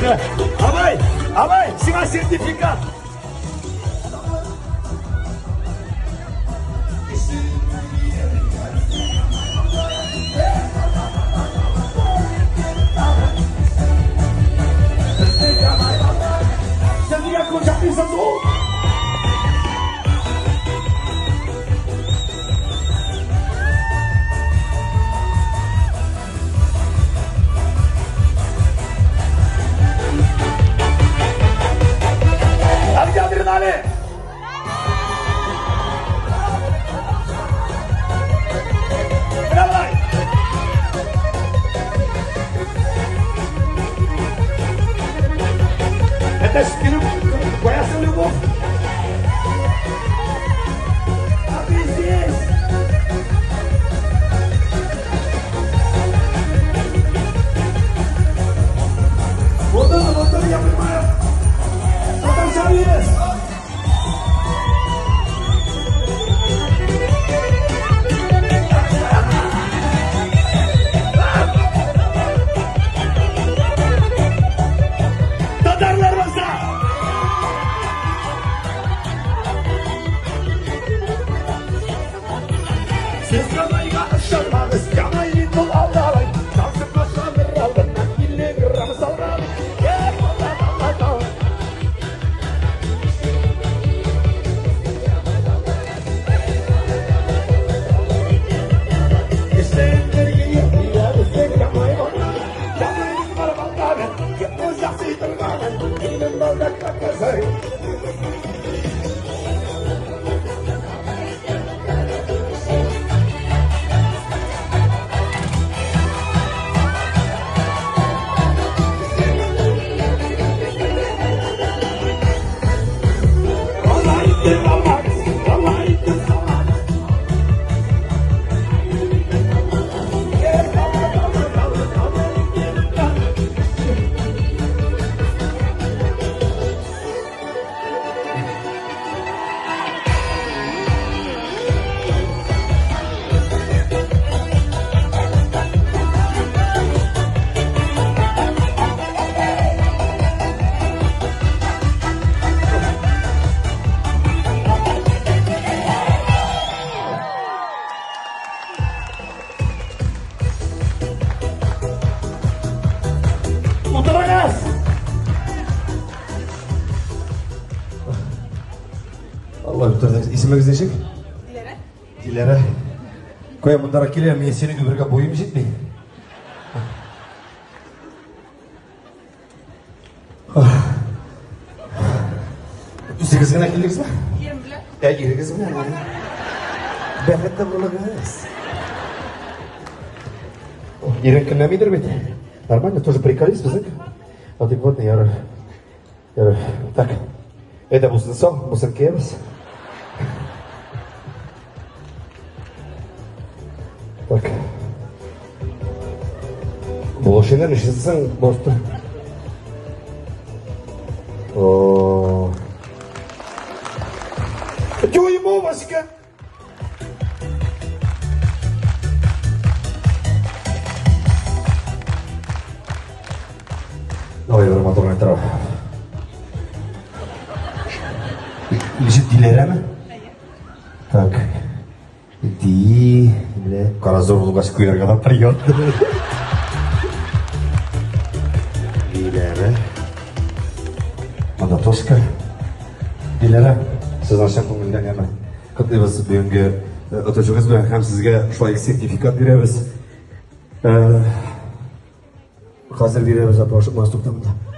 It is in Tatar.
Абай, абай, сиңа сертификат. Син нигә кул чапмыйсың, ду? А где адреналин? Давай! Это ж твоя любовь. А ты здесь? Вот это, я понимаю. Что там есть? Татарлар баса! Сез Камайга ышанмагыз, Камай бул алдабай. Тансыкка хамыр алдыннан 50 грамм салган. Э, алла, алла, алла. Утырыгыз! Алла үтердегез. Исемегез ничек? Диләрә. Диләрә. Кая мондарак килә, мин сине үбергә буем җитми. Үзегез генә килдегезме? Ирем белән. Ә, ирегез белән. Бәхетле булыгыз. Ирең көнләмидер бит? Нормально, тоже приколист безнең. Адекватный, ярар. Ярар. Так. Әйдә, бусын сал, бусын киябез. Так. Булышыңны нишләтсең, просто. О. Дюймовочка! Давай, бер матур гына Ничек, Диләрәме? Так. Дилә. Кара зур булгач куярга да приятно. Диләрә. Монда тоска. Диләрә, сезне чын күңелдән яме. Котлыйбыз бүгенге отышыгыз белән һәм сезгә шулай сертификат бирәбез. Хәзер бирәбез, апа, ашыкмагыз, тукта монда.